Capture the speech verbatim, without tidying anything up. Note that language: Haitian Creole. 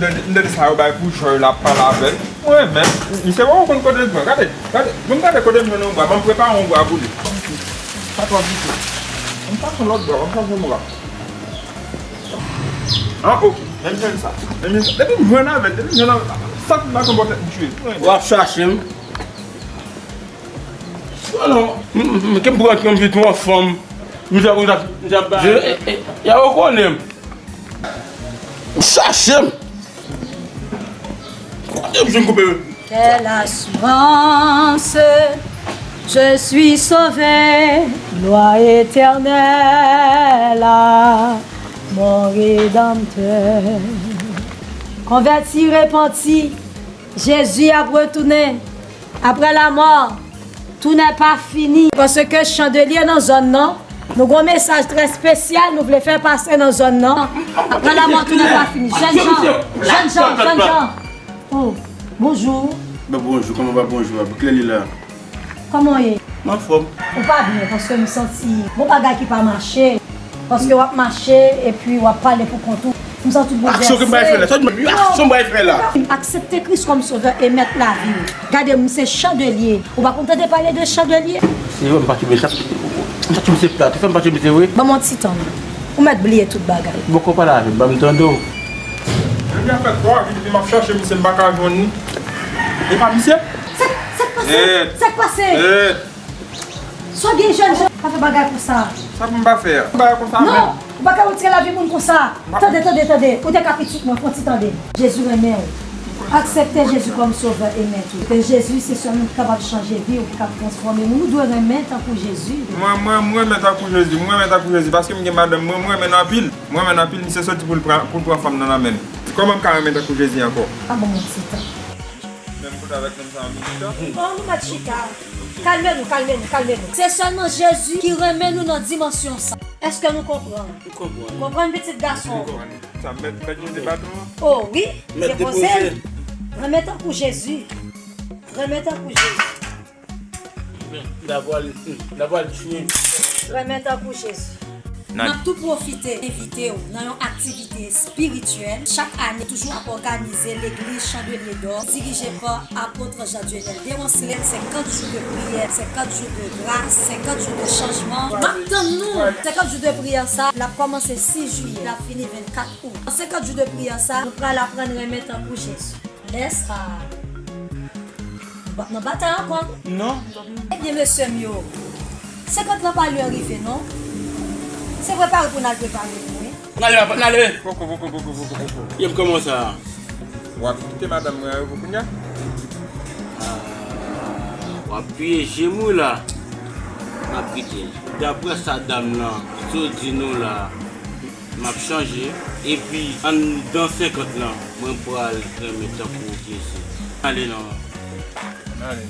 M tande sa yo bay pou Jòy la ap pale avè l. Mwen menm, misye poko konn kote l pran. Gade, gade, ban m gade kote m jwenn yon bwa. Ban m prepare yon bwa pou li. Pa twò vite. Ban m chache yon lòt bwa, ban m chache yon bwa. Ah, ok. Men m jwenn sa. Men m jwenn sa. Depi m jwenn avè l, depi m jwenn avè l, sa m pa konn bòtèt m tchwe. W ap chache m. Non, non. M, m, m, ke m pran yon vit yon fanm. Misye ap, misye ap, misye ap ba. Je, e, e, y a rekonnen m. Chache m. Kote m fin koupe? Quelle assurance, je suis sauvé, loi éternelle à mon Rédempteur. Konvèti, repanti, Jezi ap retounen. Après la mort, tout n'est pas fini. Paske Chandelier nan zòn nan, nou gon mesaj trè espesyal nou vle fè pase nan zòn nan. Après la mort, tout n'est pas fini. Jèn jan, jèn jan, jèn jan. Oh, bonjou. Ben, bonjou, kòman va bonjou a? Pou kilè li la? Kòman w ye? M anfòm. Ou pa byen, paske m santi gon bagay ki pa mache. Paske w ap mache epi w ap pale pou kont ou. M santi w boulvèse. Aksyon ke m pral fè la. Sa di m, aksyon m pral fè la. Aksepte Kris kòm Sovè e Mèt lavi w. Gade, m se Chandelier. Ou pa konn tande pale de Chandelier? Se vre, m pa tchouble sa. M pa tchouble se plat. Ou fè m pa tchouble se vre. Ban m yon ti tan. Ou mèt bliye tout bagay. Bon, kò pale avè m, ban m tande w. Depi afè twò jou depi m ap chache misye, m pa ka jwenn li. E pa misye? Sa, sa k pase? Sa k pase? Sa w gen jèn jan? Pa fè bagay konsa. Sa pou m pa fè a? Bagay konsa menm. Non, ou pa ka retire lavi moun konsa. Tande, tande, tande. Ou te ka pitit mwen, fè yon ti tande. Jezi renmen w. Aksepte Jezi kòm Sovè e Mèt ou. E Jezi se sèl moun ki kapab chanje vi w, ki kab transfòme moun. Ou dwe renmen tankou Jezi. Mwen, mwen, mwen renmen tankou Jezi. Mwen renmen tankou Jezi paske m gen madanm mwen, mwen renmen l anpil. Mwen renmen l anpil, misye soti pou l pran, pou l pran fanm nan nan men m. Kòman m ka renmen tankou Jezi ankò? Pa ban m yon ti tan. Menm kote avèk nonm sa yon minit. Oh, nou mèt chita. Kalme nou, kalme nou, kalme nou. Se sèlman Jezi ki renmen nou nan dimansyon sa. Èske nou konprann? M konprann. Konprann pitit gason. M konprann. Sa mèt, mèt Jezi baton an? Oh wi, depoze l. Renmen tankou Jezi. Renmen tankou Jezi. N a pral, n a pral tchwe. Renmen tankou Jezi. N ap tou pwofite envite w nan yon aktivite espirityèl. Chak ane, toujou ap òganize legliz Chandelier d'Or, dirije pa Apot Jean Dieudonné Deroncelet, senkant jou de priyè, senkant jou de gras, senkant jou de chanjman. M ap tann nou! Senkant jou de priyè sa, l ap kòmanse sis jiyè, l ap fini vennkat out. Nan senkant jou de priyè sa, nou pral aprann renmen tankou Jezi. Lè sa, nou p ap nan batay ankò. Non. Ebyen, mesye m yo, senkant lan pa lwen rive, non. Se prepare pou n al prepare nou, wi. N ale, papa, n ale. Poko, poko, poko, poko, poko. Yo, m kòman sa? W ap kite madanm mwen an repo kounya? Ah, w ap piyeje m wi la. M ap kite l. Daprè sa dam lan sot di nou la, m ap chanje. Epi, anndan senkant lan, mwen pral renmen tankou Jezi. Ale non. Ale.